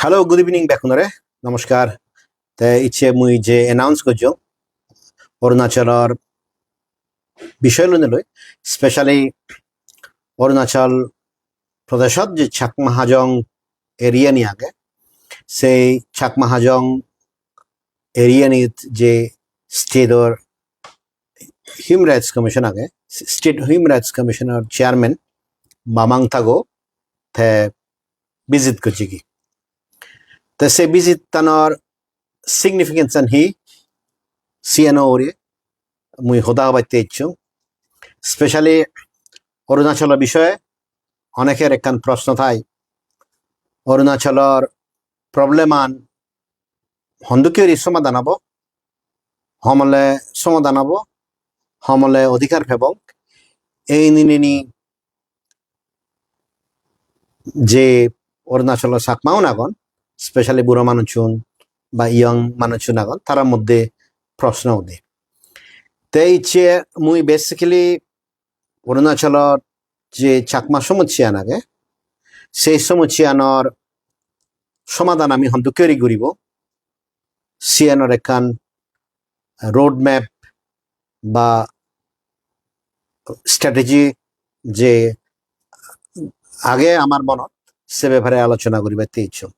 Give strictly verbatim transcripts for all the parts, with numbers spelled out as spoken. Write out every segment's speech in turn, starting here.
Hello, good evening, bekkunore. Namaskar. Te icche mui je announce gojjong, Arunachalor bishoy loinei loi, specially Arunachal Pradeshot je Chakma Hajong area ni age, sei Chakma Hajong area nit je state or Human Rights Commission age, State Human Rights Commission or chairman Bamang Tago te visit gojjegi. Te se visit tanor significance an hi, siyan ugure mui hoda hobatte icchung. Specially Arunachalor bishoye oneker ekkan proshno thai, Arunachalor problem an hondokke guri somadhan obo, homole somadhan obo, homole odhikar pebong, ei nineni je Arunachalor Chakmaun agon, specially buro manuchun ba young manuchun agon, tarar moddhe proshno ude. Te icche mui basically Arunachalot je Chakma somossyan age, sei somossyanor somadhan ami hondokke guri guribo, siyanor ekkan road map ba strategy je age amar monot, se bepare alochona guribatte icchung.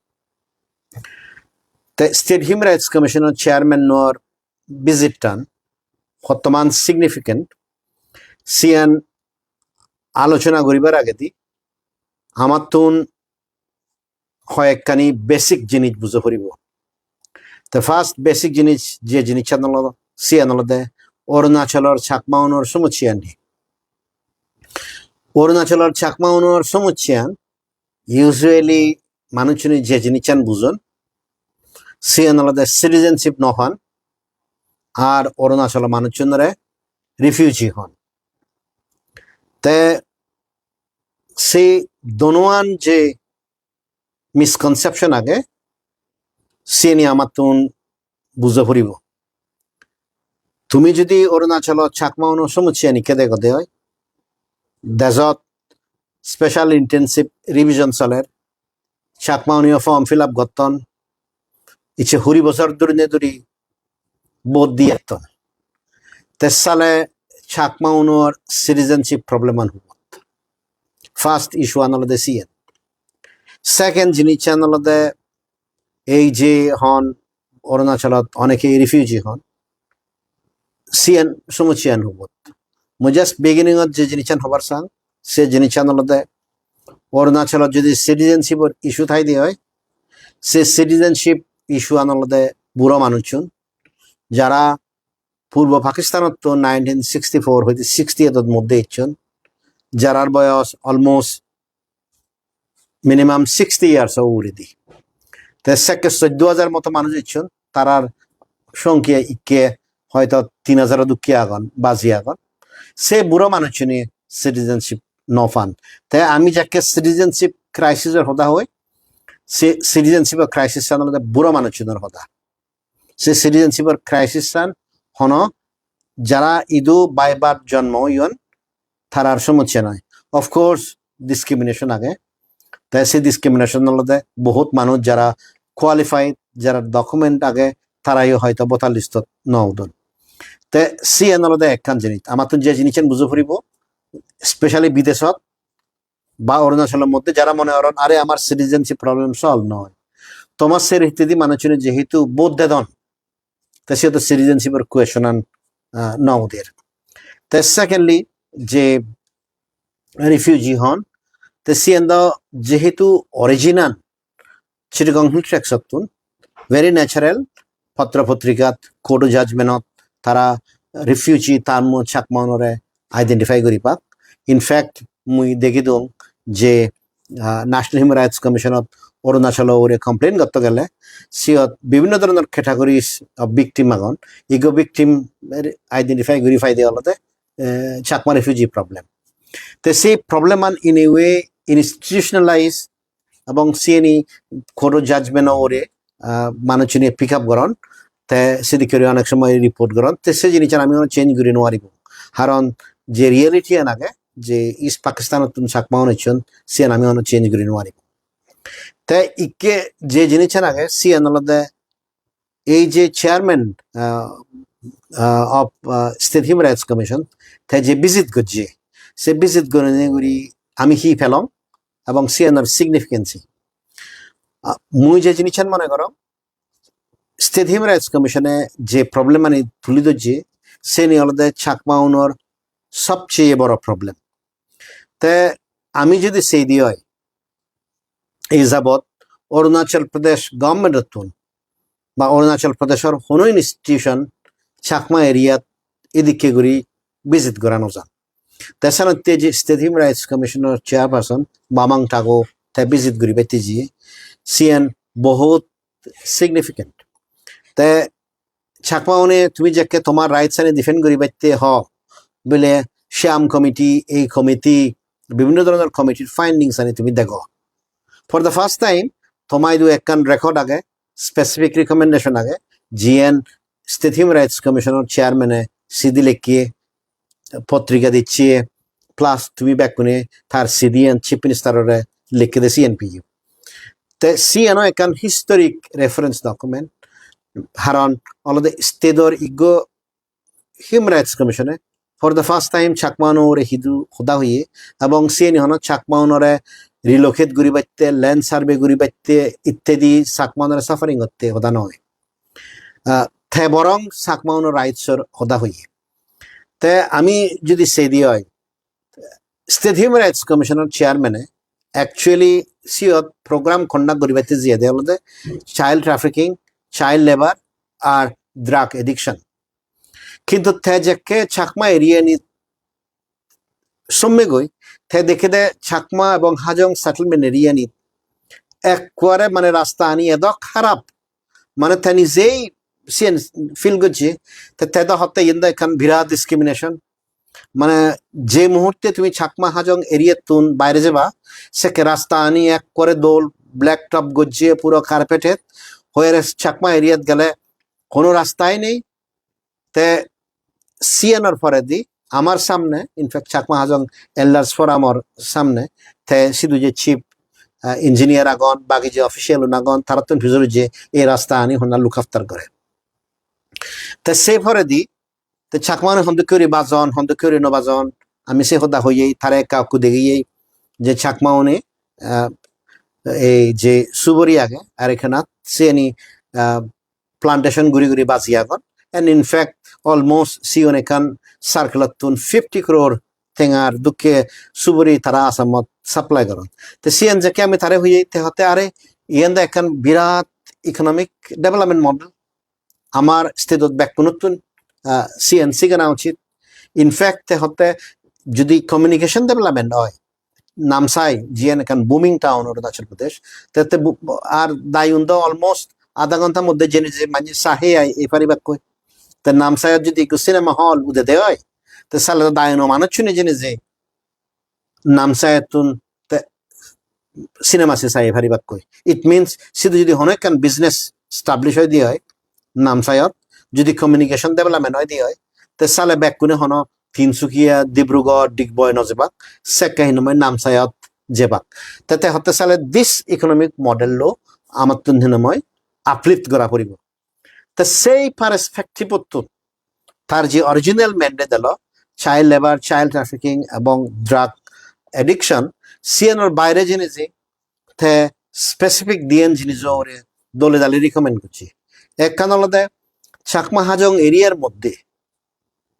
Te State Human Rights Commission or chairman nor visit tan hottoman significant, siyan alochona guribar agedi amattun hoyekkani basic jinis bujo poribo. Te first basic jinis, je jinissan olo, siyan olode Arunachalor Chakmaunor somossyan hi. Arunachalor Chakmaunor somossyan usually manuchune je jinissan bujon, siyan olode citizenship no pan, ar Arunachalor manuchunore refugee hon. Te se donoan je misconception age, siyeni amattun bujo poribo. Tumi jodi Arunachalot Chakmaunor somossyan ikke degode oi, dejot special intensive revision soler, Chakmaune form fill up gotton, icche huri bojor dhuri ne dhuri vote di etton. Te sale Chakmaunor citizenship problem an hubot. First issue an olode siyen. Second jinissan olode ei je hon Arunachalot oneke refugee hon, siyen somossyan hubot. Mui just beginning ot je jinissan hobar sang, se jinissan olode Arunachalot jodi citizenship or issue thaide oi, se citizenship issue an olode buro manuchun, jara Purbo Pakistanottun nineteen sixty-four hoite sixty-eight ot moddhe ecchon, jarar boyos almost minimum sixty years o uguredi. Te sekke soddo hajar moto manuj ecchon, tarar songkya ikke hoito tin hajar o dokke agon, baji agon. Se buro manuchchune citizenship no pan. Te ami jekke citizenship crisis or hoda hoi, se citizenship or crisis an olode buro manuchchunor hoda. Se citizenship or crisis an hono jara idu by birth jonmo oyon, tarar somossya noi. Of course, discrimination age. Te se discrimination olode bohut manuj jara qualified, jara document age, tarayo hoito voter list ot no udon. Te siyen olode ekkan jinis. Amattun je jinissan bujo poribo, specially bidesot ba Arunachalor moddhe jara mone goron, "Are, amar citizenship problem solve noi." Tomar ser hittedi manuchchune jehetu vote dedon, te siyot citizenship or question an, ah, no uder. Te secondly, je refugee hon, te siyen do jehetu origin an Chittagong Hill Tracts ottun, very natural, potro potrikat, court o judgment ot tara refugee term o Chakmaunore identify guri pak. In fact, mui degi dong je, ah, National Human Rights Commission ot Arunachalo ugure complain gotto gele, siyot bibhinno dhoronor categories of victim agon. Igo victim identify guri paide olode, eh, Chakma refugee problem. Te sei problem an in a way institutionalize ebong siyeni court o judgment o ugure, ah, manuchchune pick up goron, te sedokke guri onek somoy report goron, te se jinissan ami hono change guri nw paribong. Karon je reality an age, je East Pakistanottun Chakmaun ecchon, siyan ami hono change guri nw paribong. Te ikke je jinissan age, siyan olode ei je chairman, ah, ah, of, ah, State Human Rights Commission, te je visit gojje, se visit gorinei guri ami hi pelong ebong siyanor significance hi? Ah, mui je jinissan mone gorong, State Human Rights Commission-e je problem ani tuli dojje, seni olode Chakma unor sobcheye boro problem. Te ami jodi sei di oi, ei jabot Arunachal Pradesh government-ottun ba Arunachal Pradeshor hono institution Chakma area-t edikke guri visit gora no jan. Te senotte je State Human Rights Commission-or chairperson Bamang Tago te visit guribatte jiye, siyen bohut significant. Te Chakma une tumi jekke tomar rights ani defend guribatte ho, bile Shyam committee, ei committee, bibhinno dhoronor committee-r findings ani tumi dego. For the first time, toma idu ekkan record age, specific recommendation age, jiyen State Human Rights Commission-or chairman-e sidi lekkiye, potrika dicche, plus tumi bekkune tar sidiyan Chief Minister-ore likkede siyen piyo. Te siyeno ekkan historic reference document, haron olode state-or iggo Human Rights Commission-e for the first time Chakma unore hidu hoda hoye, ebong siyeni hono Chakma unore relocate guribatte, land survey guribatte ittedi Chakma unore suffering otte hoda noi. Ah, te borong Chakma unor rights-or hoda hoye. Te ami jodi sei di oi, State Human Rights Commission-or chairman-e actually siyot program conduct guribatte jiyede olode child trafficking, child labour ar drug addiction. Kintu te jekke Chakma area-nit sommegoi, te dekkede Chakma ebong Hajong settlement area-nit ekkore mane rasta ani edok harap, mane te nijei siyen feel gojje, te, te do hotte iyen do ekkan birat discrimination. Mane je muhurte tumi Chakma Hajong area-ttun baire jeba, sekke rasta ani ekkore dol, black top gojje, puro carpeted, hoyere Chakma area-t gele hono rastai nei. Te siyanor poredi amar samne, in fact, Chakma Hajong Elders Forum-or samne, te sidu je chief, ah, engineer agon, bagi je official un agon, tarattun pujor je ei rasta ani honna look after gore. Te se poredi, te Chakma une hondokke guri bajon, hondokke guri no bajon, ami se hoda hoyei, tara ekka ekku degiyei je Chakma une, ah, ei je suguri age, ar ekkanat siyeni, ah, plantation guri guri baji agon. And in fact, almost sigon ekkan circle-ottun fifty crore tengar dokke suguri tara Assamot supply goron. Te siyen jekke ami tare hoye, te hotte are iyen do ekkan birat economic development model. Amar state-ot bekkunottun, ah, siyen sigana uchit. In fact, te hotte jodi communication development oi, Namsai, jiyen ekkan booming town Arunachal Pradesh, te, te bu-, ar Diyun do almost adha ghontar moddhe jeinei je manye sa hei ai ei paribakkoi. Te Namsai-ot jodi ekko cinema hall udede oi, te sale do Diyuno manuchchune jeinei je Namsai-ottun te cinema se sai paribakkoi. It means sidu jodi hono ekkan business establish oide oi, Namsai-ot jodi communication development oide oi, te sale bekkune hono Tinsukia, Dibrugarh, Digboi no jebak, sekke hinamoi Namsai-ot jebak. Te, te hotte sale this economic model-lo amattun hinamoi uplift gora poribo. Te sei perspective-ottun tar je original mandate elo, child labour, child trafficking ebong drug addiction, siyanor baire jeinei je te specific diyen jinijo ugure dole dale recommend gocche. Ekkan olode Chakma Hajong area-r moddhe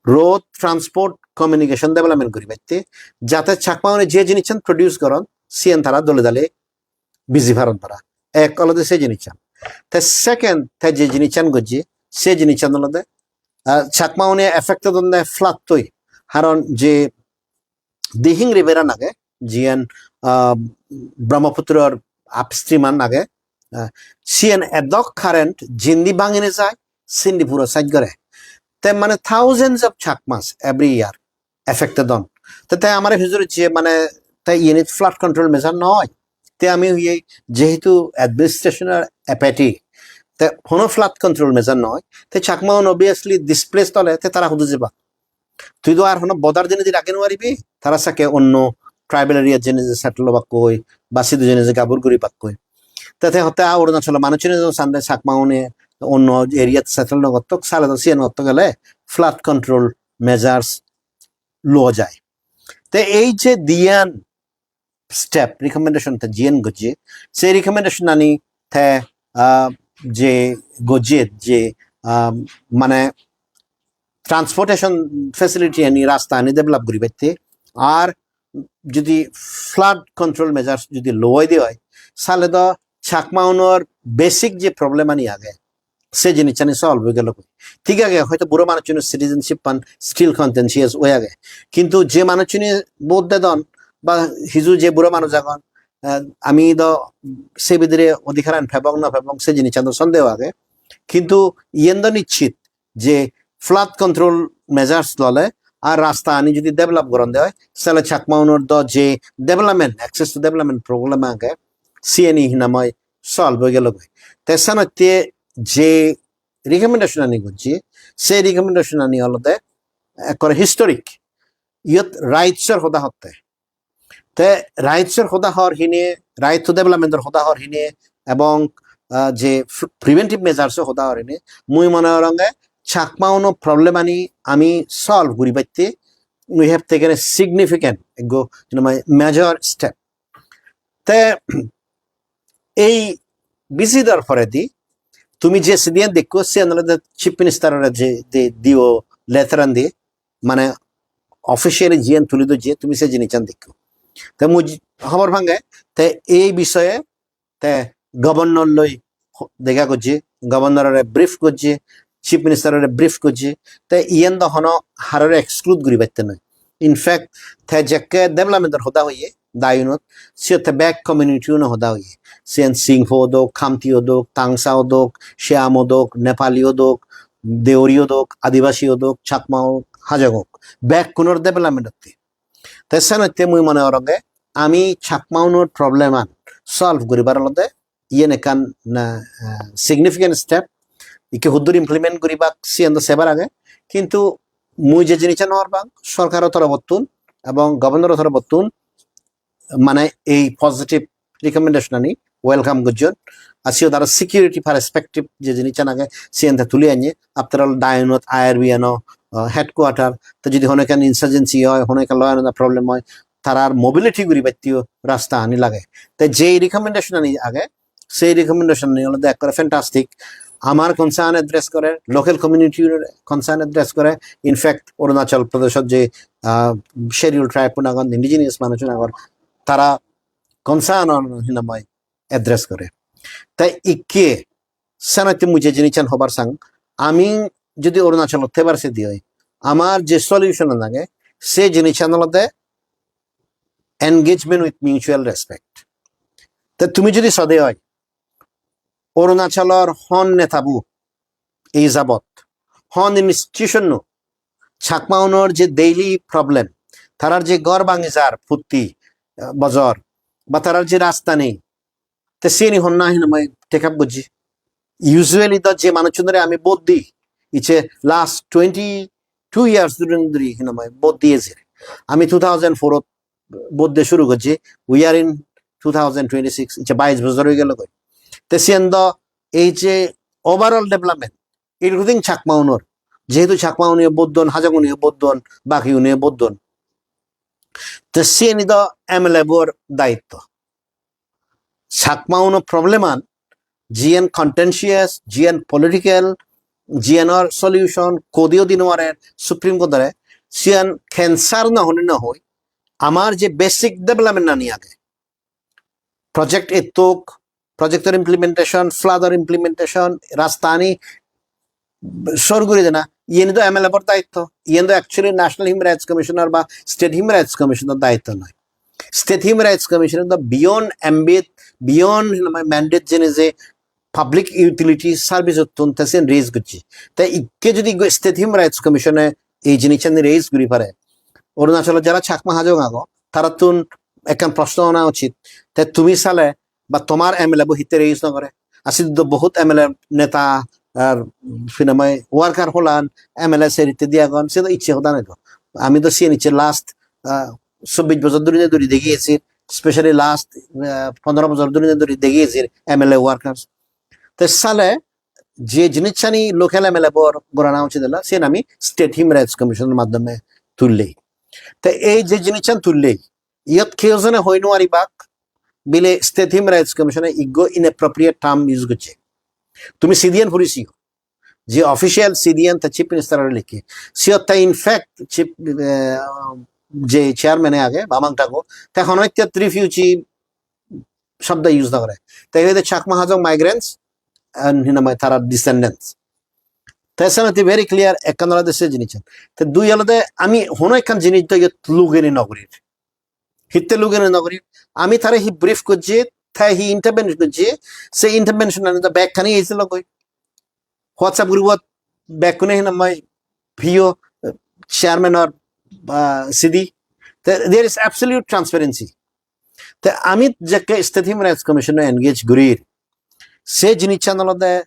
road transport communication development guribatte, jate Chakma une je jinissan produce goron, siyen tara dole dale biji paron para. Ek olode se jinissan. Te second, te je jinissan gojje, se jinissan olode, ah, Chakma une affected onde flood-toi. Haron je Dihing River-an age, jiyan, ah, Brahmaputra-r upstream-an age, ah, siyan edok current jindi bangine jai, sindi puro sej gore. Te mane thousands of Chakmas every year affected on. Te, te amare pujor je mane te unit flood control measure noi. Te ami hoye jehetu administration-or apathy, te hono flood control measure noi. Te Chakma un obviously displaced ole, te tara hudu jeba? Tui do ar hono border dinei di ragei no paribi, tara sekke onno tribal area-t jeinei je settle obakkoi, ba sidu jeinei je gabur guribakkoi. Te te hotte a Arunachalo manuchune jo sande Chakmaune onno area settle no gottok, sale do siyan gotto gele flood control measures loa jai. Te ei je diyan step recommendation te jiyen gojje, se recommendation ani te, ah, je gojje je, ah, mane transportation facility ani, rasta ani develop guribatte, ar jodi flood control measures jodi loa de oi, sale do Chakmaunor basic je problem ani age, se jinissani solve oi gelo. Thik age, hoyto buro manuchchune citizenship pan still contentious oi age, kintu je manuchchune vote dedon ba hiju je buro manuj agon, eh, ami do se bidire odhikaran pebong na pebong se jinissan do sondeho age, kintu iyen do nischit je flood control measures lole ar rasta ani jodi develop goronde oi, sale Chakmaunor do je development, access to development problem age, siyeni hinamai solve oi gelo goi. Te senotte je recommendation ani gojje, se recommendation ani olode ekkore historic, iyot rights or hoda hotte. Te rights or hoda hor hine, right to development or hoda hor hine, ebong, ah, je f-, preventive measures or hoda hor hine, mui mone horonge Chakmauno problem ani ami solve guribatte we have taken a significant, ekko, you know, my major step. Te ei visit or poredi tumi je sidiyan dekko, siyan olode Chief Minister ore je, je diyo letter an di, mane officially jiyan tuli do je tumi se jinissan dekko. Te mui ji-, hobor pange, te ei bisoye te governor loi ho-, dega gojje, governor ore brief gojje, Chief Minister ore brief gojje, te iyan do hono harore exclude guribatte noi. In fact, te jekke development or hoda hoye, Diyunot, siyot te bek community uno hoda hoye. Siyan Singpho odok, Khamti odok, Tangsa odok, Siam odok, Nepali odok, Deori odok, Adibasi odok, Chakma ok, Hajong ok. Bekkunor development otte. Te senotte mui mone goronge ami Chakmaunor problem an solve guribar olode iyen ekkan, na, eh, significant step. Ikke huddur implement guribak siyan do sebar age. Kintu mui je jinissan hobor pang, sorkaro torobottun ebong governor-o torobottun mane ei positive recommendation ani welcome gojjon. Ar siyot aro security perspective je jinissan age, siyan te tuli anye. After all, Diyunot I R B ano, uh, headquarter, te jodi hono ekkan insurgency oi, hono ekkan law and order problem oi, tarar mobility guribatteyo rasta ani lage. Te jei recommendation ani age, sei recommendation ani olode ekkore fantastic. Amar concern address gore, local community concern address gore. In fact, Arunachal Pradeshot je, ah, scheduled tribe un agon, indigenous manuj un agon, tara concern on hinamai address gore. Tai ikke senotte mui je jinissan hobar sang, ami jodi Arunachalot thebar sedi oi, amar je solution an age, se jinissan olode engagement with mutual respect. Te tumi jodi sode oi, Arunachalor hon netabu ei jabot, hon institution-o Chakmaunor je daily problem, tarar je ghor bangi jar putti, eh, bojor, ba tarar je rasta nei, te siyeni honna hinamai take up gojje. Usually do je manuchunore ami vote di, iche last twenty-two years dhuri dhuri hinamai vote di ejir. Ami two thousand four-ot vote de shuru gojje, we are in two thousand twenty-six, iche bais bojor oi gelo goi. Te siyen do ei je overall development, including Chakmaunor, jehetu Chakmauniyo vote don, Hajonguniyo vote don, bakiuniyo vote don. Te siyeni do M L A bor daitto. Chakmauno problem an, jiyen contentious, jiyen political, jiyenor solution kodiyo di no pare Supreme Court-ore, siyen cancer no hone no hoi. Amar je basic development ani age, project ettok, project-or implementation, flood-or implementation, rasta ani sor guri dena, iyeni do M L A bor daitto, iyen do actually National Human Rights Commission-or ba State Human Rights Commission-or daitto noi. State Human Rights Commission do beyond ambit, beyond, hinamai, mandate jene je public utility service-ottun te siyen raise gocche. Te ikke jodi go-, State Human Rights Commission-e ei jinisani raise guri pare, Arunachalot jara Chakma Hajong agon, tarattun ekkan proshno ona uchit. Te tumi sale ba tomar M L A bo hitte raise no gore? Ar sidu do bohut M L A neta ar hinamai worker holan M L A seri te di agon, se do icche hoda noi do. Ami do siyen icche last, ah, chobbish bojor dhuri dhuri degi esi, specially last, eh, pondro bojor dhuri dhuri degi ejir M L A workers. Te sale je jinissani local M L A bor gorana uchit ela, siyen ami State Human Rights Commission-or maddhome tullei. Te ei je jinissan tullei, iyot keu jone hoi nuaribak bile State Human Rights Commission-e iggo inappropriate term use gocche. Tumi sidiyan puri siyo. Je official sidiyan te Chief Minister-ore likke. Siyot te in fact Chief, eh, je chairman-e age, Bamang Thakur, te hono ekta refugee shobdo use no gore. Te hoide Chakma Hajong migrants and hinamai tara descendants. Te senotte very clear ekkan olode se jinissan. Te dui olode ami hono ekkan jinis do iyot lugeni no gurir. Hitte lugeni no gurir? Ami tare hi brief gojje, te hi intervention gojje, se intervention ani do bekkani eje logoi. WhatsApp group-ot bekkune hinamai P O, chairman or, uh, C D. Te there is absolute transparency. Te ami jekke State Human Rights Commission-o engage gurir, se jinissan olode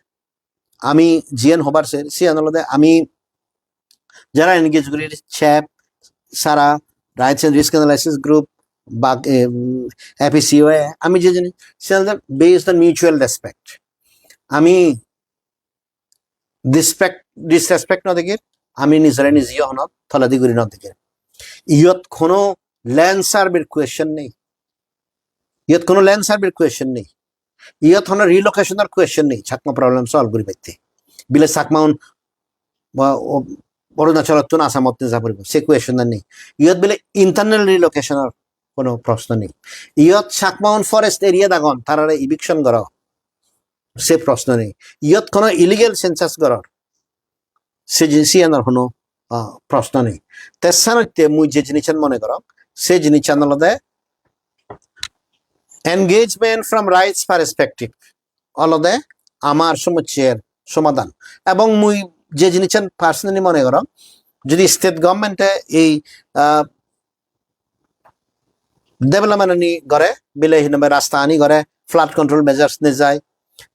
ami jiyan hobar ser, siyan olode ami jara engage gurir, CHAP, SARA, Rights and Risk Analysis Group, bak, em, A P C O A, ami je jinis, siyan olode based on mutual respect. Ami disrespect, disrespect no degir, ami nijore nije hono toledi guri no degir. Iyot hono land survey-r question nei. Iyot hono land survey-r question nei. Iyot hono relocation-or question nei. Chakma problem solve guribatte. Bile Chakmaun ba o-, Arunachalottun Assamot neja poribo. Se question-an nei. Iyot bile internal relocation-or hono proshno nei. Iyot Chakmaun forest area-t agon, tarare eviction goro. Se proshno nei. Iyot hono illegal census goror. Se jin-, siyanor hono, ah, proshno nei. Te senotte mui je jinissan mone gorong, se jinissan olode engagement from rights perspective olode amar somossar somadan. Ebong mui je jinissan personally mone gorong, jodi state government-e ei, ah, development ani gore, bile hinamai rasta ani gore, flood control measures nejai,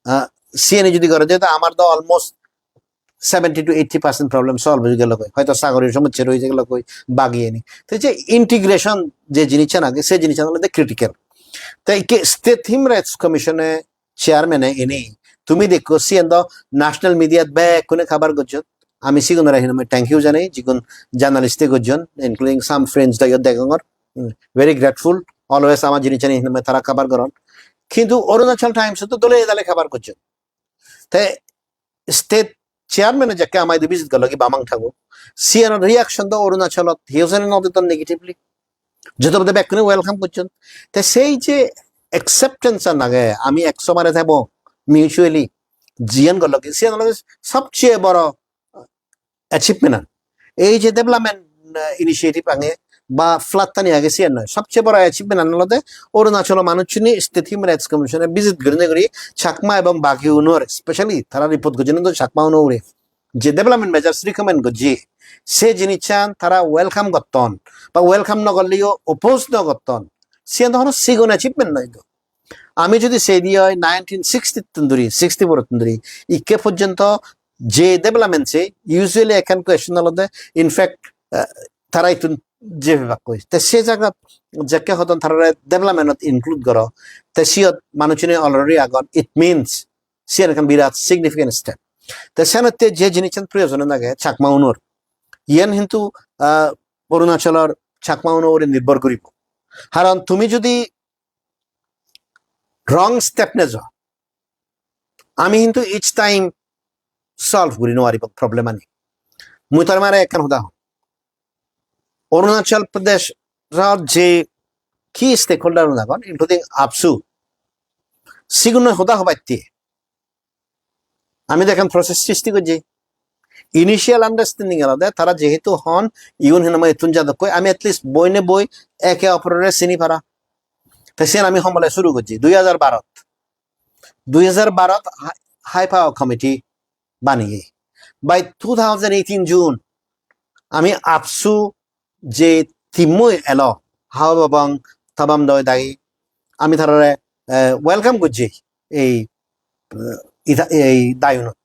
ah, siyeni jodi gore, jehetu amar do almost seventy to eighty percent problem solve oi gelo goi, hoyto sagorir somossya roi gelo goi, bagi ani. Te je integration je jinissan age, se jinissan olode critical. Te ikke State Human Rights Commission-e chairman-e ini, tumi dekko, siyen do national media-t bekkune cover gojjon. Ami sigunore hinamai thank you janai, jigun journalist-e gojjon, including some friends do iyot degongor. Hmm, very grateful. Always ama jinissani hinamai tara cover goron. Kintu Arunachal Times-e do dole dale cover gojjon. Te state chairman-e jekke ama idu visit gollogi Bamang Thakur, siyanor reaction do Arunachalot he was not done negatively. Joto bode bekkune welcome gojjon. Te sei je acceptance-an age, ami ek somare thebo mutually, jiyan gollogi, siyan olode sobcheye boro achievement-an. Ei je development, uh, initiative age ba flood-ani age, siyan noi. Sobcheye boro achievement-an olode Arunachalo manuchchune State Human Rights Commission-e visit gurinei guri Chakma ebong bagi unor, specially tara report gojjone do Chakma uno ugure je development measures recommend gojje, se jinissan tara welcome gotton, ba welcome no gorleyo oppose no gotton, siyan do hono sigon achievement noi do. Ami jodi sei di oi nineteen sixty-tun dhuri, sixty-four-tun dhuri, ikke porjonto je development se usually ekkan question olode, in fact, uh, tara ittun jebak koi. Te se jagat jekke hodon tarare development-ot include goro, te siyot manuchune already agon, it means siyan ekkan birat significant step. Te senotte je jinissan proyojon age Chakma unor, iyan hintu, ah, Arunachalor Chakma uno ugure nirbhor guribo. Karon tumi jodi wrong step nejo, ami hintu each time solve guri nuaribo problem ani. Mui tomare ekkan hoda hong. Arunachal Pradesh-ot je key stakeholder-un agon, including AAPSU, sigunor hoda hobatte ami do ekkan process sristi gojji. Initial understanding olode tara jehetu hon, igun hinamai ittun jadokkoi, ami at least boine boi eke oporore sini para. Te siyen ami homole suru gojji dui hajar barot. Dui hajar barot High, High Power Committee baniye. By two thousand eighteen June, ami AAPSU je team-oi elo, Hawa Babang, Tabam Doi dagi, ami tarare, eh, welcome gojji ei, eh, ita-, ei dayunot.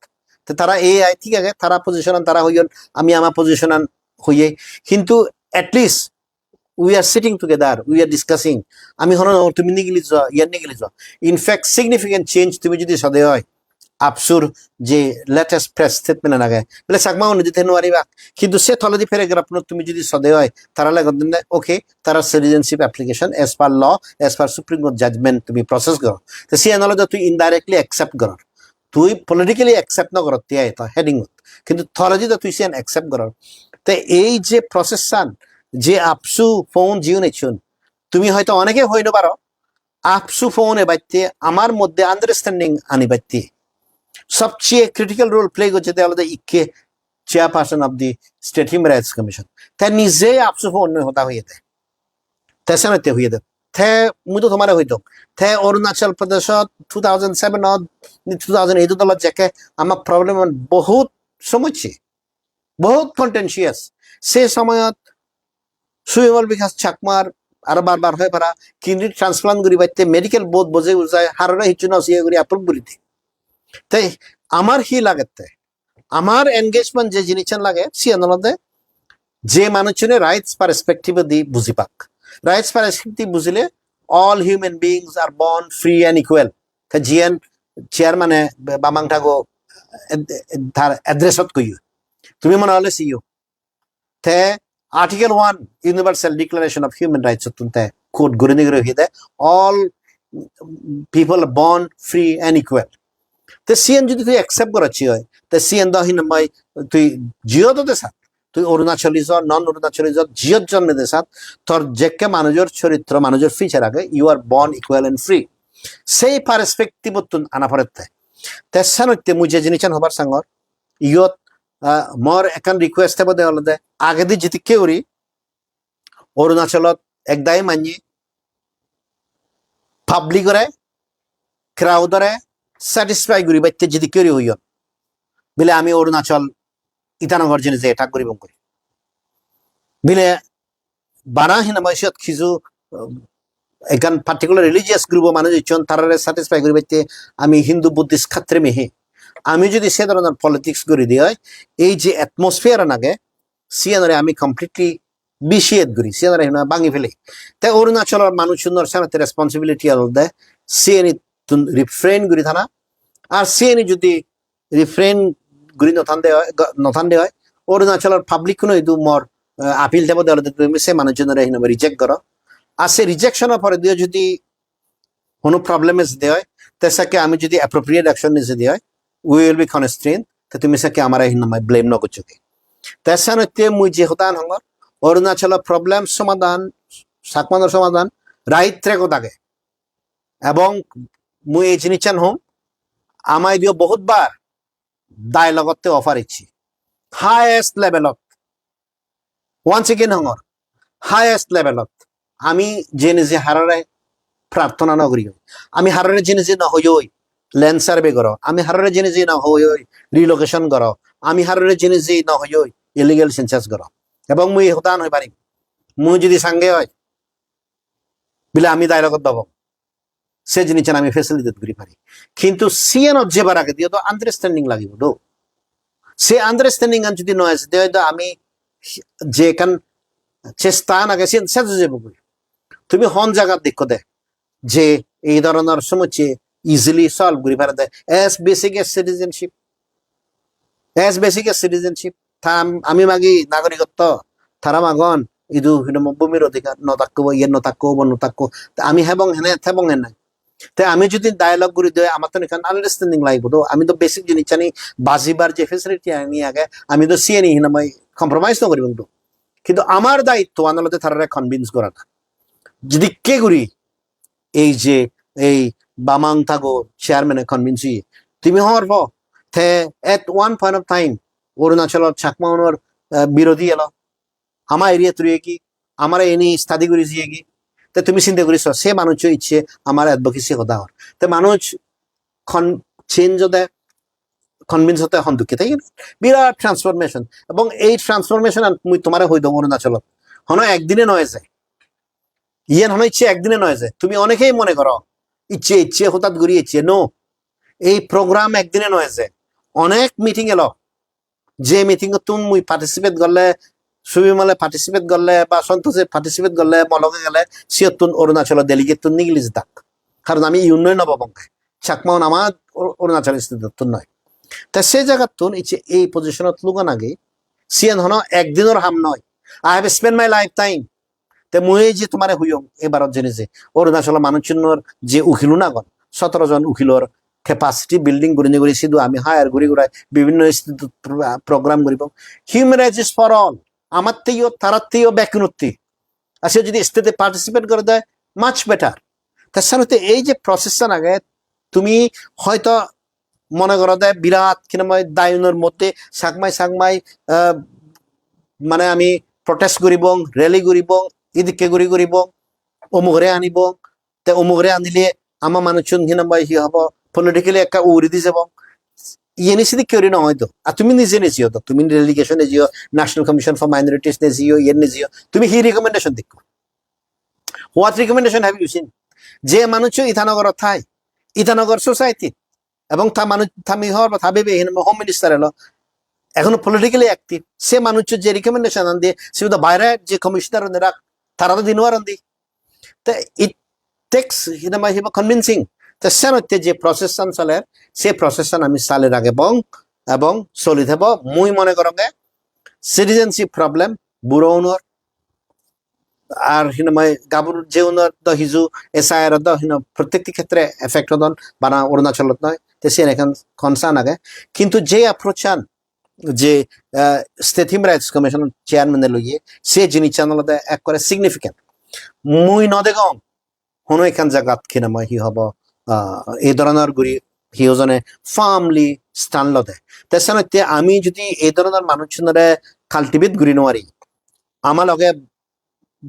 Te tara ei ai thik age, tara position-an tara hoyon, ami ama position-an hoye. Hintu at least We are sitting together, we are discussing. Ami hono, "Tumi nigili jo, iyan nigili jo." In fact, significant change tumi jodi sode oi, AAPSU-r je latest press statement age, bole Chakma-une dite nuariba. Kintu se toledi paragraph-unot tumi jodi sode oi, tara legodonne, okay, tara citizenship application as per law, as per Supreme Court judgment tumi process goro. Te siyan olode tui indirectly accept goror. Tui politically accept no goror, tiya eto heading-ot. Kintu toledi do tui siyan accept goror. Te ei je process-an, je AAPSU fund jiun ecchon, tumi hoyto oneke hoi no paro, AAPSU fund ebatte amar moddhe understanding anibatte sobcheye critical role play gocche de olode ikke chairperson of the State Human Rights Commission. Te nije AAPSU fund loi hoda hoye de. Te senotte hoye de. Te mui do tomare hoi dong. Te Arunachal Pradeshot two thousand seven-ot, two thousand eight-ot olot jekke ama problem-an bohut somocche, bohut contentious. Se somoyot Subimal Bikash Chakmar aro bar bar hoi para kidney transplant guribatte medical board boje bujai harore hissu no siye guri approve guri de. Te amar hi lagette? Amar engagement je jinissan lage, siyan olode je manuchchune rights perspective di buji pak. Rights perspective bujile all human beings are born free and equal. Te jiyan chairman-e Bamang Thago ad-, ad-, tar address-ot koyo. Tumi mone hole siyo. Te Article one Universal Declaration of Human Rights-ottun te quote gurinei guri hoyede, "All people are born free and equal." Te siyen jodi tui accept goracchi oi, te siyen do hinamai tui jiyot ode sat, tui Arunachali jo, non Arunachali jo, jiyot jonme de sat, tor jekke manujor choritro, manujor feature age, you are born equal and free. Sei perspective-ottun ana porette. Te senotte mui je jinissan hobar sangor, iyot, ah, mor ekkan request ebode olode, agedi jedikke guri Arunachalot ek dagi manye public-ore, crowd-ore satisfy guribatte jedikke guri hoyon, bile ami Arunachal Itanagar jeinei je attack guribong guri. Bile bana hinamai siyot kiju, um, ekkan particular religious group-o manuj ecchon, tarare satisfy guribatte ami Hindu Buddhist khatre mihi. Ami jodi se dhoronor politics guri di oi, ei je atmosphere-an age, siyanore ami completely vitiate guri, siyanore hina bangi fele. Te Arunachalor manuchunor senotte responsibility olode siyenittun refrain guri thana. Ar siyeni jodi refrain guri no thande oi, go-, no thande oi, Arunachalor public-kuno idu mor, eh, appeal thebo de olode tumi se manuchunore hinamai reject goro. Ar se rejection-or porediyo jodi hono problem ejede oi, te sekke ami jodi appropriate action nejede oi, we will be constrained, te tumi sekke amare hinamai blame no gocchoge. Te senotte mui je hodan hongor, Arunachalor problem somadan, Chakmanor somadan right track-ot age. Ebong mui ei jinissan hom, ama idiyo bohut bar dialogue-otte offer icche. Highest level-ot. Once again hongor, highest level-ot. Ami jeinei je harore prarthona no guri oi. Ami harore jeinei je no hoi oi, land survey goro. Ami harore jeinei je no hoi oi, relocation goro. Ami harore jeinei je no hoi oi, illegal census goro. Ebong mui hodan hoi parim. Mui jodi sange oi, bile ami dialogue-ot dobong, se jinissan ami facilitate guri pari. Kintu siyanot jebar agedi do understanding lagibo do. Se understanding-an jodi no ejede oi do ami je ekkan chesta-an age siyan sejo jebo goi. Tumi hon jagat dekko de je ei dhoronor somosse easily solve guri pare de as basic as citizenship. As basic as citizenship. Ta am-, ami magi nagorikotto, tara magon, idu hinamai bhumir odhikar, no takko, iye no takko, obo no takko. Ta ami hebong hene, thebong hene. Te ami jodi dialogue guri de, amattun ekkan understanding lagibo do. Ami do basic jinissani bajibar je facility ani age, ami do siyeni hinamai compromise no guribong do. Kintu amar daitto an olode tarare convince gorana. Jedikke guri ei je ei Bamang Thago chairman-e convince oye. Tumi hobor po, te at one point of time Arunachalot Chakma unor, eh, birodhi elo. Ama area turi egi, amare eni study guri jiyegi. Te tumi sinte guri so, se manuccho icche amar advocacy hoda hor. Te manuj con-, change ode, convince ote hon dukke, tai birat transformation. Ebong ei transformation an mui tomare hoi dong Arunachalot. Hono ekdine no eje. Iyen hono icche ekdine no eje. Tumi onekei mone goro, icche, icche, hotat guri icche. No. Ei program ekdine no eje. Onek meeting elo. Je meeting ottun mui participate gorle Subimale participate gorle ba Santosh-e participate gorle, mo loge gele, siyottun Arunachalo delegate-tun nigili jedak. Karon ami iyun noi, Nobo Bonge. Chakmaun ama Ar-, Arunachal state-ottun noi. Te se jagattun icche ei position-ot lugan age, siyen hono ekdinor ham noi. I have spent my lifetime. Te mui ei je tomare hoyong, ebarot jeinei je Arunachalo manuchunor je ukilun agon, sotoro jon ukilor capacity building gurinei guri sidu ami hire guri gurai bibhinno state-ot pro-, program guribong. Human rights is for all. Amatteiyo, taratteiyo, bekkunottei. Ar se jodi state-e participate gore de, much better. Te senotte ei je process-an age, tumi hoito mone goro de birat, hi nang hoi, dayunor moddhe Chakmai Chakmai, ah, mane ami protest guribong, rally guribong, idikke guri guribong, omugore anibong, te omugore anile ama manuchun hi nang hoi hi hobo, politically ekka uguredi jebong. Iyeni sidikke guri no hoi do. Ar tumi nije nejeyo do, tumi delegation nejeyo, National Commission for Minorities nejeyo, iyen nejeyo. Tumi hi recommendation dikko? What recommendation have you seen? Je manucho Itanagarot thai, Itanagar society, ebong ta manuj, ta mi hor ba ta bebe hin home minister elo, ekhono politically active, se manucho je recommendation an diye, se to baire je commissioner un rak, tara to di no paron di. Te it takes, hi nang hoi, convincing. Te senotte je process an soler, se process an ami sale ragebong ebong soli thebo. Mui mone goronge citizenship problem buro unor, ar hi nang hoi gabur jeunor do hiju S I R do hi nang hoi prottekti khetre effect odon, bana Arunachalot noi. Te siyen ekkan concern age. Kintu je approach an je, ah, State Human Rights Commission chairman e loye, se jinissan olode ekkore significant. Mui no degong hono ekkan jagat hi nang hoi hi hobo, ah, ei dhoronor guri hi hojone firmly stand lode. Te senotte ami jodi ei dhoronor manuchunore cultivate guri no pari, ama loge,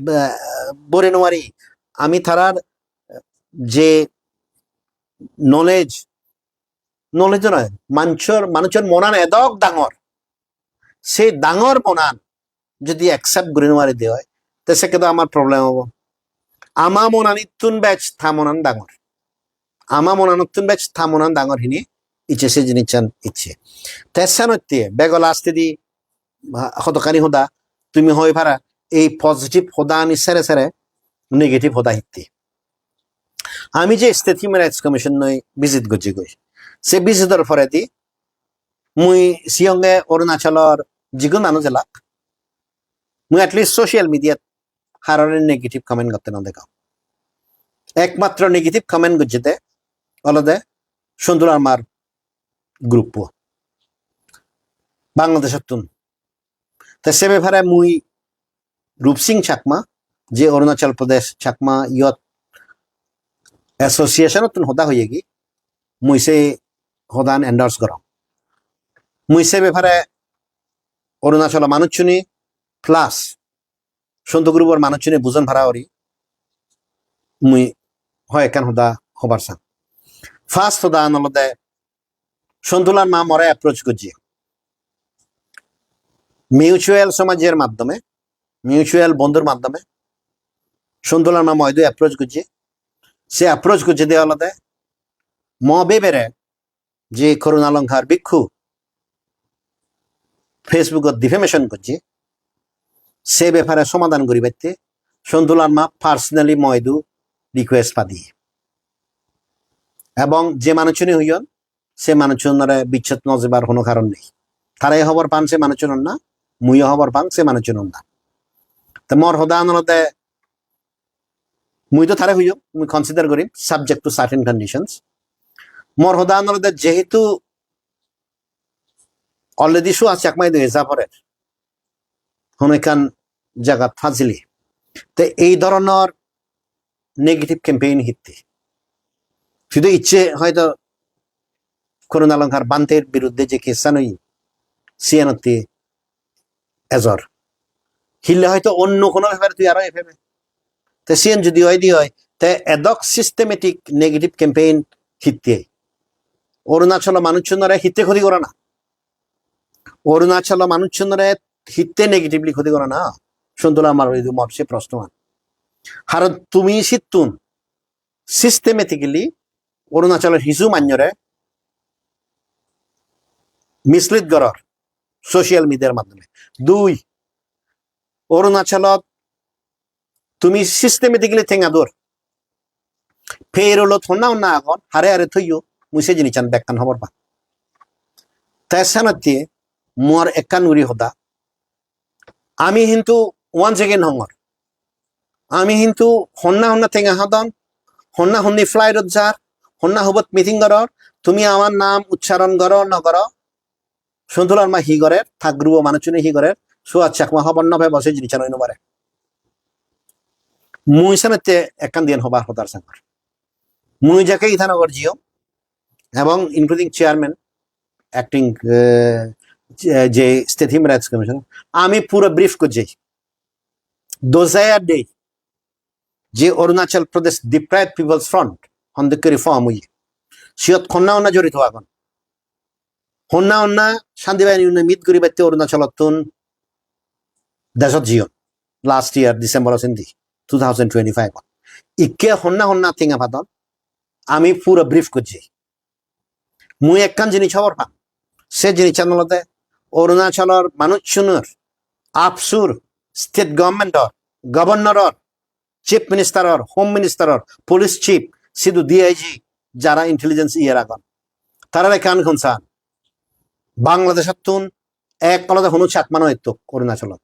ah, bore no pari, ami tarar je knowledge, knowledge noi, manuchor, manuchor monan edok dangor, se dangor monan jodi accept guri no pari de oi, te sekke do amar problem obo. Ama monanittun bej ta monan dangor. Ama monanittun bej ta monan dangor hini icche se jinissan icche. Te senotte bego lastedi, ah, hodokkani hoda tumi hoi para, ei positive hodani sere sere negative hoda hitte. Ami je State Human Rights Commission noi visit gojji goi, se visit or poredi mui siyonge Arunachalor jigun manuj elak, mui at least social media-t harore negative comment gotte no degong. Ekmatro negative comment gojjede olode Sontu Larmar group-o Bangladesh-ottun. Te se bepare mui Rup Singh Chakma, je Arunachal Pradesh Chakma Youth Association-ottun hoda hoyegi, mui se hodan endorse gorong. Mui se bepare Arunachalo manuchchune plus Sontu group-or manuchchune bujon para guri mui hoi ekkan hoda hobar sang. First hodan olode Sontu Larma more approach gojje mutual somajor maddome, mutual bondhur maddome Sontu Larma moidu approach gojje. Se approach gojje de olode mo bebere je Karuna Lankar Bhikkhu Facebook-ot defamation gojje, se bepare somadan guribatte Sontu Larma personally moidu request padiye. Ebong je manuchchune hoyon, se manuchchunore bichchot no jebar hono karon nei. Tare hobor pan se manuchchunor na, muiyo hobor pang se manuchchunor na. Te mor hodan olode, mui to tare hoyong, mui consider gorim subject to certain conditions. Mor hodan olode jehetu already Suhas Chakma idu eja porer hono ekkan jagat phajile, te ei dhoronor negative campaign hitte? Sudu icche hoito Karuna Lankar Bhanter biruddhe je case-an oye, siyanotte ejor. Hille hoito onno hono bepare tui aro epebe. Te siyen jodi oide oi, te edok systematic negative campaign hitte? Arunachalo manuchchunore hitte khoti gorana? Arunachalo manuchchunore hitte negatively khoti gorana? Sontu Larmar idu mor se proshno an. Haron tumi sittun systematically Arunachalor hiju manjore mislead goror social media-r maddhome. Dui, Arunachalot tumi systematically tenga dor. Payroll-ot honna honna agon, hare hare thoyo, mui se jinissan bekkan hobor pang. Te senotte mor ekkan guri hoda. Ami hintu once again hongor. Ami hintu honna honna tenga hadon, honna honni flight-ot jar, honna hubot meeting goror, tumi amar nam uchcharon goro no goro, Sontu Larma hi gorer, ta group-o manuchchune hi gorer, Suhas Chakma hobor no pebo se jinissan oi no pare. Mui senotte ekkan diyen hobar hodar sangor. Mui jekke Itanagar jiyong, ebong including chairman, acting, eh, je, je State Human Rights Commission, ami puro brief gojjei. Dojaya dei je Arunachal Pradesh Deprived People's Front hondokkuri form oye. Siyot honna honna jorito agon. Honna honna Shanti Bahini une meet guribatte Arunachalottun dejot jiyon. Last year December-o sindi, two thousand twenty-five-ot. Ikke honna honna tenga padon, ami puro brief gojjei. Mui ekkan jinis hobor pang. Se jinissan olode Arunachalor manuchchunor, AAPSU-r, state government-or, governor-or, chief minister-or, home minister-or, police chief, sidu D I G, jara intelligence iyer agon. Tarar ekkan concern. Bangladesh-ottun ek olode hono Chakma no ettok Arunachalot.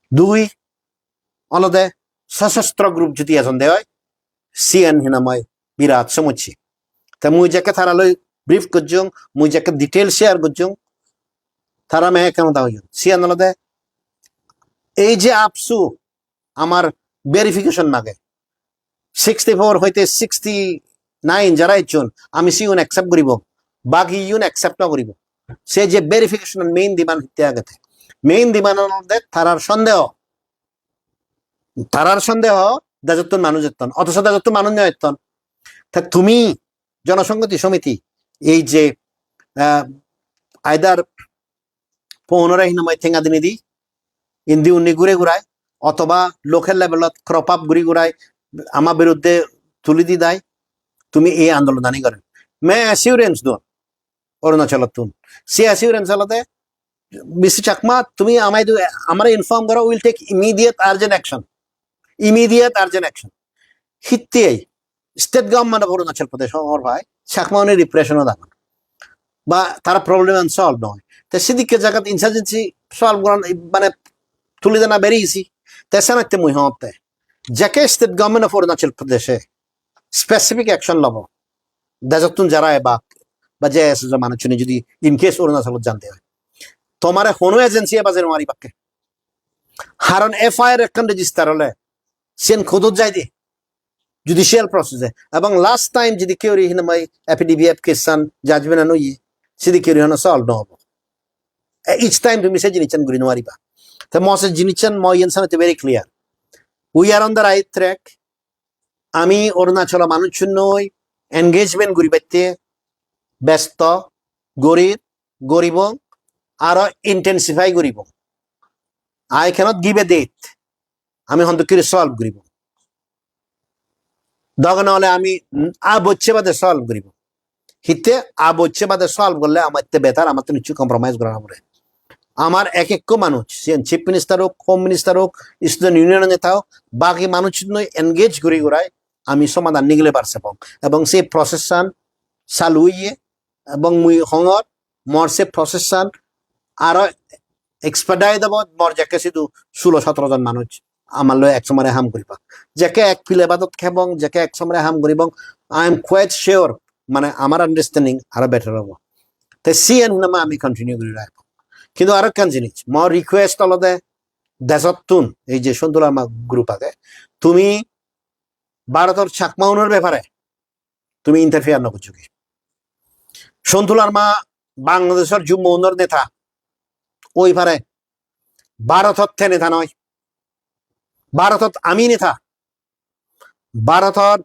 Dui, olode sosostro group jodi ejon de oi, siyen hinamai birat somosse. Te mui jekke taraloi brief gojjong, mui jekke detail share gojjong, tara me ekkan hoda hoyon. Siyen olode ei je AAPSU amar verification mage, sixty-four hoite sixty-nine jara ecchon, ami sigun accept guribong, bagiyun accept no guribong. Se je verification main demand hitte agede. Main demand olode tarar sondeho. Tarar sondeho dejottun manuj etton, othoso dejottun manuj no etton. Ta tumi Jonosonghoti Somiti ei je, ah, either phone-ore hinamai tenga dinei di, indi undi gure gurai, othoba local level-ot crop up guri gurai ama biruddhe tuli di dai, tumi ei andolonani goror. Me assurance don Arunachalottun. Se assurance olode, Mister Chakma, tumi amai du-, amare inform goro, we'll take immediate urgent action. Immediate urgent action. Hittei state government of Arunachal Pradesh hobor pai, Chakma-une repression-ot agon. Ba tara problem-an solve noi. Te sidikke jagat insurgency solve goran, mane tuli dena very easy. Te senotte mui hongotte, jekke state government of Arunachal Pradesh-e specific action lobo, dejottun jara ebak ba je ese manuchchune jodi in case Arunachalot jande oi, tomare hono agency-e bajei no paribakke. Haron F I R ekkan register ole, siyen court-ot jaide, judicial process-e. Ebong last time jedikke guri hinamai A P D P F case-an judgment-an oye, sidikke guri hono solve no obo. E, each time tumi se jinissan guri no pariba. Te mo se jinissan mo iyen senotte very clear. We are on the right track. Ami Arunachalo manuchchunnoi engagement guribatte besto, gorir, goribong, aro intensify guribong. I cannot give a date. Ami hondokkuri solve guribong. Dogan ole ami, mm, abochche bade solve guribong. Hitte abochche bade solve gorle amatte better, amatte hissu compromise gora no pore. Amar ek ekko manuj, siyen chief minister ok, home minister ok, student union neta ok, bagi manuchchunoi engage guri gurai ami somadan nigile bar sebong. Ebong se process-an salu oye, ebong mui hongor mor se process-an aro expedite obo, mor jekke sidu sulo sotoro jon manuj amar loi ek somare ham guribak. Jekke ek pile badot khebong, jekke ek somare ham guribong, I am quite sure, mane amar understanding aro better obo. Te siyen hinamai ami continue guri rakhbong. Kintu aro ekkan jinis, mor request olode dejottun ei je Sontu Larma group age, tumi Bharotor Chakma unor bepare tumi interfere no gojjogi. Sontu Larma Bangladeshor Jummo unor neta oi pare, Bharotot te neta noi. Bharotot ami neta. Bharotor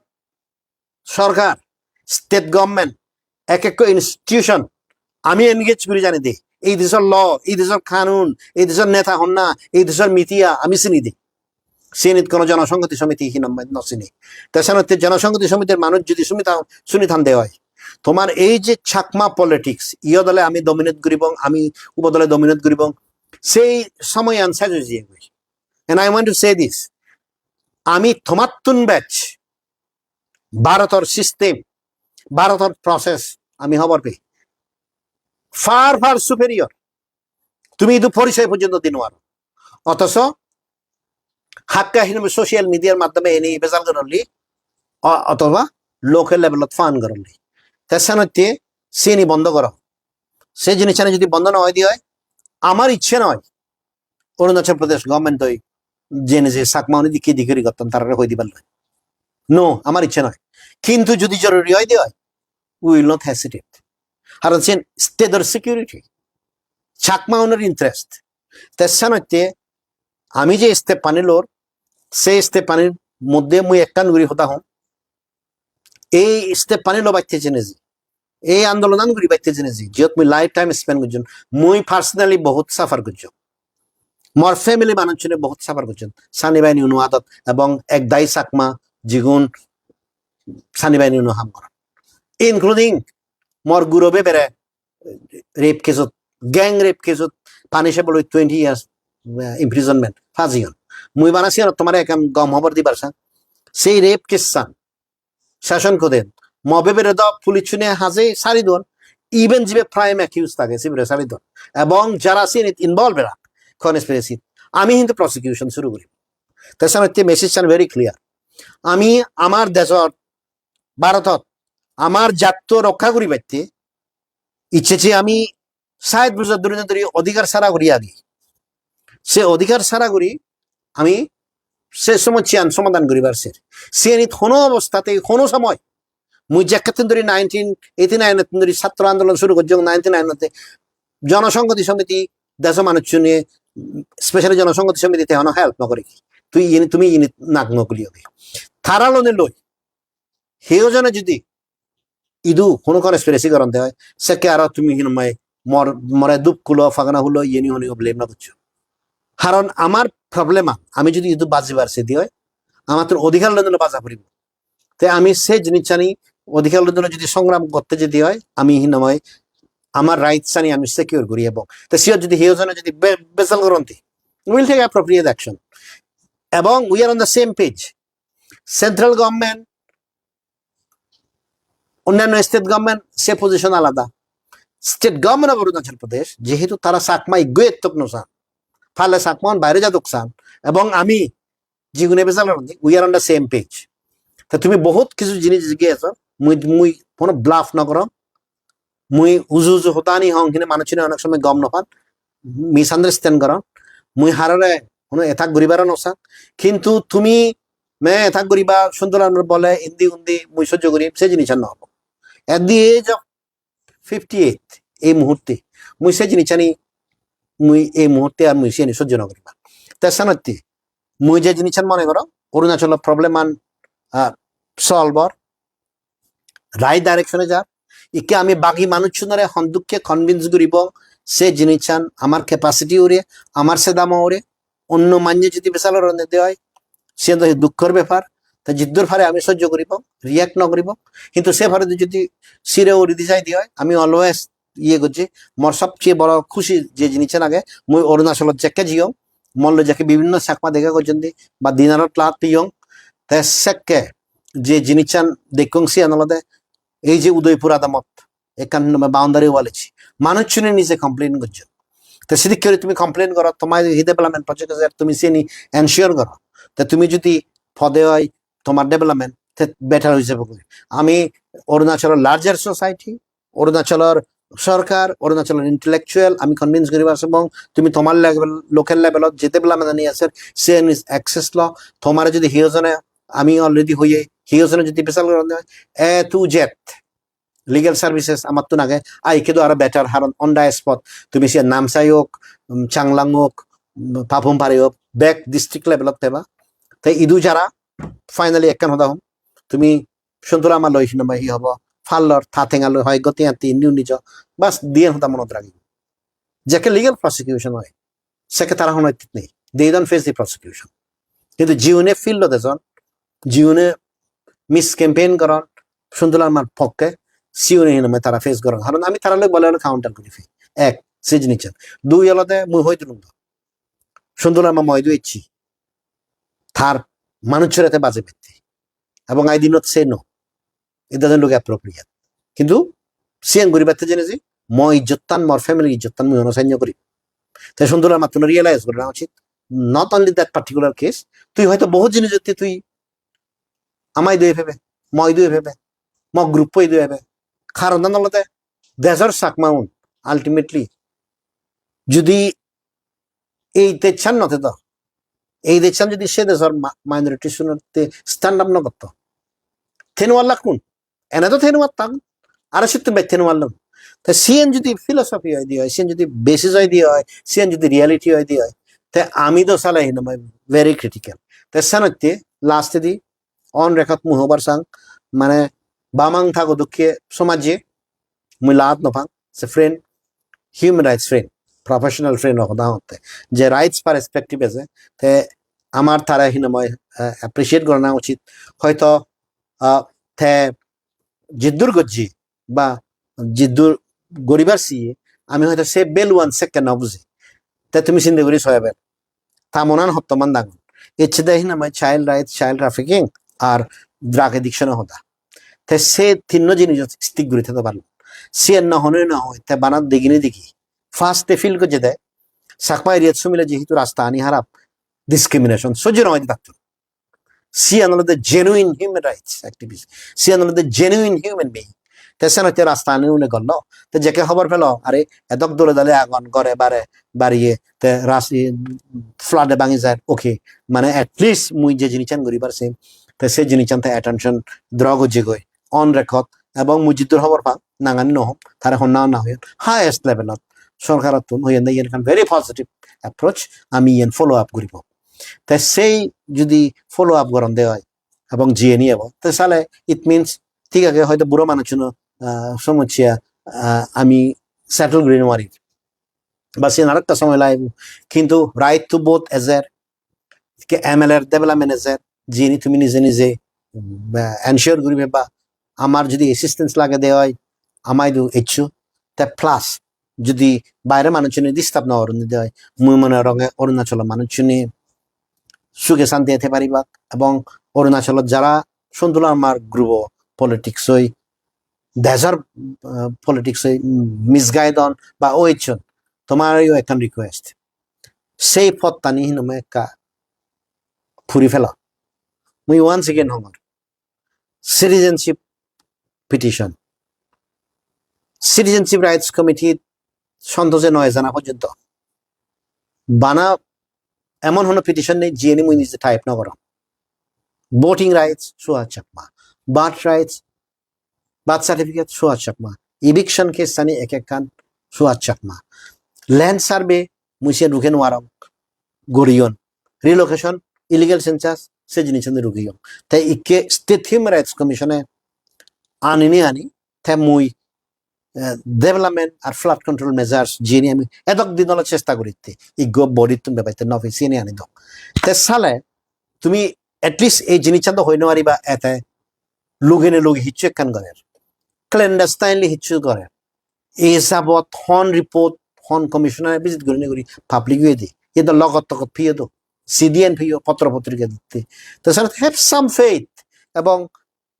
sorkar, state government, ek ekko institution ami engage guri jani de. Ei dejor law, ei dejor kanun, ei dejor neta honna, ei dejor media ami sini de. Sinit kono Jonosonghoti Somiti hinamai no sini. Te senotte Jonosonghoti Somitir manuj jodi suni tha-, suni thande oi, tomar ei je Chakma politics, iyot ole ami dominate guribong, ami ubot ole dominate guribong, sei somoyan sej oi jiye goi. And I want to say this, ami tomattun bej Bharotor system, Bharotor process ami hobor pei far far superior. Tumi idu porichoy porjonto di nuaro. Othocho hakka hinamoi social media-r maddhome eni bejal gorolli, o-, othoba local level-ot fan gorolli. Te senotte sini bondo goro. Se jinissani jodi bondo no oi de oi, amar icche noi Arunachal Pradesh government-oi jene je Chakma-une dikki dikki guri gotton tarare hoi dibar loi. No, amar icche noi. Kintu jodi joruri oi de oi, we will not hesitate. Karon sen state-or security, Chakma-unor interest. Te senotte ami je step-ani lor, se step-anir moddhe mui ekkan guri hoda hom. Ei step-ani lobatte jeneji, ei andolonan guribatte jeneji, jiyot mui lifetime spend gojjong, mui personally bohut suffer gojjong, mor family manuchune bohut suffer gojjon Sani Bahini-uno adot, ebong ek dagi Chakma jigun Sani Bahini-uno ham goron, including mor guro bebere rape case-ot, gang rape case-ot punishable with twenty years, eh, imprisonment, fajiyon. Mui bana siyanot tomare ekkan gom hobor dibar sang. Sei rape case-an session court-e mo bebere do police-une haje sari don, even jibe prime accused age sibere sari don. Ebong jara siyenit involved era conspiracy, ami hintu prosecution suru guri. Te senotte message-an very clear. Ami amar dejor Bharotot amar jatto rokka guribatte icche je ami sait bojor dhuri dhuri odhikar sara guri agi. Se odhikar sara guri ami se somossyan somadhan guribar ser. Siyenit hono obostate, hono somoy, mui jekkettun dhuri nineteen eighty-nine-ottun dhuri chhatro andolon suru gojjong ninety-nine-otte, Jonosonghoti Somiti, deso manuchchune, specially Jonosonghoti Somiti te hono help no gori. Tui iyeni, tumi iyeni nak no guliyogi. Tara lone loi, heo jone jodi idu hono conspiracy goronde oi, sekke aro tumi hinamai mor, more dup hulo, pagana hulo, iyeni honi blame no goccho. Karon amar problem-an, ami jodi idu bajibar sedi oi, amattun odhikar loi loi baja poribo. Te ami se jinissani odhikar loi loi jodi songram gotte jodi oi, ami hinamai amar rights-ani ami secure guri ebong. Te siyot jodi heo jone jodi be-, bejal goronde, we will take appropriate action. Ebong we are on the same page. Central government, onnanno state government, se position alada. State government of Arunachal Pradesh, jehetu tara Chakma iggo ettok no san, pale Chakma-un baire jadok san, ebong ami jigune bejal goronde, we are on the same page. Ta tumi bohut kichu jinis jige ejo, mui, mui hono bluff no gorong, mui uju uju hodani hong hine manuchune onek somoy gom no pan, misunderstand goron. Mui harore hono attack guribar no sang. Kintu tumi me attack guriba, Sontu Larmar bole indi undi mui sojjo gurim, se jinissan no obo. At the age of fifty-eight, ei muhurte, mui se jinissani, mui ei muhurte ar mui siyeni sojjo no guribar. Te senotte mui je jinissan mone gorong, Arunachalor problem-an, ah, solve or right direction-e jar. Ikke ami bagi manuchunore hondukke convince guribong, se jinissan amar capacity ure, amar sedamo ure, onno manye jodi bejal goronde oi, siyen do dukkor bepar. Ta jiddur pare ami sojjo guribong, react no guribong. Hintu se pare jodi sire uri di jai di oi, ami always iye gojji, mor sobcheye boro khushi je jinissan age, mui Arunachalot jekke jiyong, mor loi jekke bibhinno Chakma dega gojjondi, ba dinnerot lahat piyong, te sekke je jinissan dekkong siyan olode ei je Udaipur adamot ekkan boundary wall ecche, manuchchune nije complain gojjon. Te sidikke guri tumi complain goro, tomar hi development project age, tumi siyeni ensure goro. Te tumi jodi pode oi tomar development, te better oi jabo goi. Ami Arunachalor larger society, Arunachalor sorkar, Arunachalor intellectual, ami convince guribar sebong, tumi tomar level, local levelot je development ani aser, siyeni access lo, tomare jodi hiyo jone, ami already hoye, hiyo jone jodi bejal goronde oi, A to Z legal services amattun age, ai kedo aro better, haron on the spot, tumi siyan Namsai ok, um, Changlang ok, um, Papum Pare ok, bek district levelot peba. Te idu jara, finally ekkan hoda hom, tumi Sontu Larma loi hinamai hi hobo, pallor, ta tenga loi hoi goti atti indi undi jo, bas diyen hoda monot ragi. Jekke legal prosecution oi, sekke tara hono ittit nei. They don't face the prosecution. Kintu jiune field-ot ejon, jiune miscampaign goron, Sontu Larmar pokke, siune hinamai tara face goron. Haron ami tara loi bole bole counter guri pei. Ek, se jinissan. Dui olode mui hoi dilung do. Sontu Larma mo idu ecche. tar manuchchore te baje bette. Ebong I did not say no. It doesn't look appropriate. Kintu siyen guribatte jene je mo ijjottan, mor family ijjottan mui ono sanyo guri. Te Sundula mattun realize gorana uchit. Not only that particular case, tui hoyto bohut jinijotte tui amai doi pebe, moi doi pebe, mo group oi doi pebe. Karon dan olode dejor Chakmaun ultimately judi ei dejchan no tedo, ei dejchan judi se dejor ma-, minority sunotte stand up no gotto, te no allakkun, ene to te no attan, aro sittun bej te no allun. Te siyen judi philosophy oi di oi, siyen judi basis oi di oi, siyen judi reality oi di oi, te ami do sale hinamai very critical. Te senotte last di on record mui hobar sang, mane bamang thago dokke somajje mui laat no pang, se friend, human rights friend, professional friend o hoda hotte, je rights perspective ase, te amar tare hinamai, eh, appreciate gorana uchit. Hoyto, ah, te jiddur gojje ba jiddur goribar siye, ami hoyto se value an sekke no buji. Te tumi sinde guri so eber. Ta monan hottoman dangon. Ecche de hinamai child rights, child trafficking ar drug addiction o hoda. Te se tinno jinis stick guri thede parlo. Siyen no honoi no hoi, te bana degini degi. First te feel gojje de, Chakma area sumile jehetu rasta ani harap, discrimination. Sojje no hoi de tattun. Siyan olode genuine human rights activist. Siyan olode genuine human being. Te senotte rasta ani une gollo. Te jekke hobor pelo, are edok dole dale agon, gore bare, bariye, te ras-, i, flood e bangi jar. Okay, mane at least mui je jinissan guribar sem, te se jinissan te attention draw gojje goi. On record, ebong mui jiddur hobor pang, nangani no hom, tare honna honna hoyon. Highest level ot sorkarottun hoyon de iyen ekkan very positive approach, ami iyen follow up guribo. Te sei judi follow up goronde oi, ebong jiyeni ebo, te sale it means thik age, hoyto buro manuchchuno, ah, somossya, ah, ami settle guri nw parir. Ba siyen arekta somoy lagibo. Kintu right to vote ejer, ke M L A-r development ejer, jiyeni tumi nije nije, ah, ensure guribe ba amar judi assistance lagede oi, amai du ecchu. Te plus judi baire manuchchune disturb no goronde oi, mui mone goronge Arunachalo manuchchune suge santiye thei paribak, ebong Arunachalot jara Sundula Marma group o politics oi, dejor, ah, politics oi misguide on ba oichon, tomar yo ekkan request, sei pottani hinamai ekka puri pelo. Mui once again hongor, citizenship petition, Citizenship Rights Committee sontose no ejana porjonto bana emon hono petition nei jiyeni mui nije type no gorong. Voting rights Suhas Chakma, birth rights, birth certificate Suhas Chakma, eviction case ani ek ekkan Suhas Chakma, land survey mui se ruke nw parong, goriyon, relocation, illegal census, se jinissan rukiyon. Te ikke State Human Rights Commission e anini ani, te mui, eh, development ar flood control measures jiyeni ami edok din olo chesta guritte, iggo bodittun bebatte no pei siyeni ani dong. Te sale tumi at least ei jinissan do hoi no pariba ete lugene lugi hissu ekkan gorer, clandestinely hissu gorer. Ei jabot hon report, hon commissioner visit gurinei guri public oyede, iye do logot togot piye do, C D N piyo, potro potrika ditte. Te sale have some faith, ebong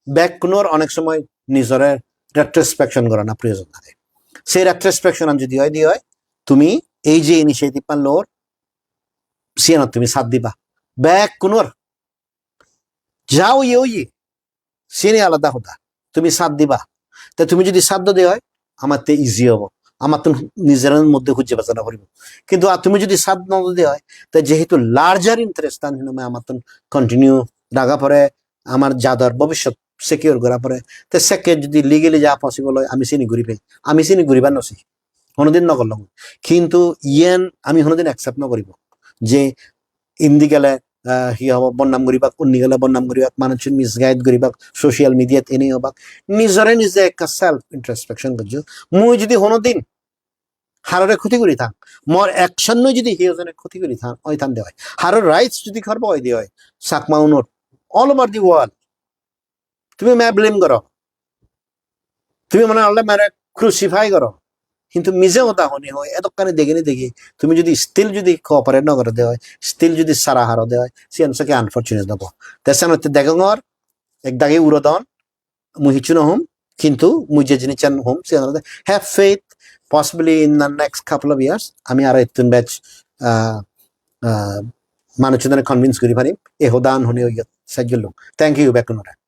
bekkunor onek somoy nijore retrospection gorana proyojon age. Sei retrospection an judi oi di oi, tumi ei je initiative an lor, siyanot tumi sat diba. Bekkunor ja oye oye, siyeni alada hoda. Tumi sat diba. Te tumi judi sat do de oi, amatte easy obo. Amattun nijer moddhe hujje bajana poribo. Kintu ar tumi judi sat no do de oi, te jehetu larger interest an hinamai amattun continue raga pore, amar jador bobishyot secure gora pore, te sekke judi legally ja possible oi, ami sini guri pei. Ami sini guribar no sei. Honodin no gorlong. Kintu iyen ami honodin accept no guribo. Je indi gele, ah, hi hobo, bodnam guribak, undi gele bodnam guribak, manuchun misguide guribak, social media-t eni obak. Nijore nije ekka self introspection gojjo. Mui judi honodin harore khoti guri thang, mor action-noi judi hiyo jone khoti guri thang, oi than de oi. Haror rights judi khorbo oi de oi, Chakma unor all over the world, tumi me blame goro. Tumi mone ole mere crucify goro. Hintu mije hoda honi hoi, edokkani degini degi, tumi judi still judi cooperate no gorode oi, still judi sara harode oi, siyan sokke unfortunate obo. Te senotte degongor, ek dagi urodon, mui hissu no hom, kintu mui je jinissan hom, siyan olode have faith, possibly in the next couple of years, ami aro ettun bej, ah, ah, manuchunore convince guri parim, e hodan honi oi sej gollung. Thank you, bekkunore.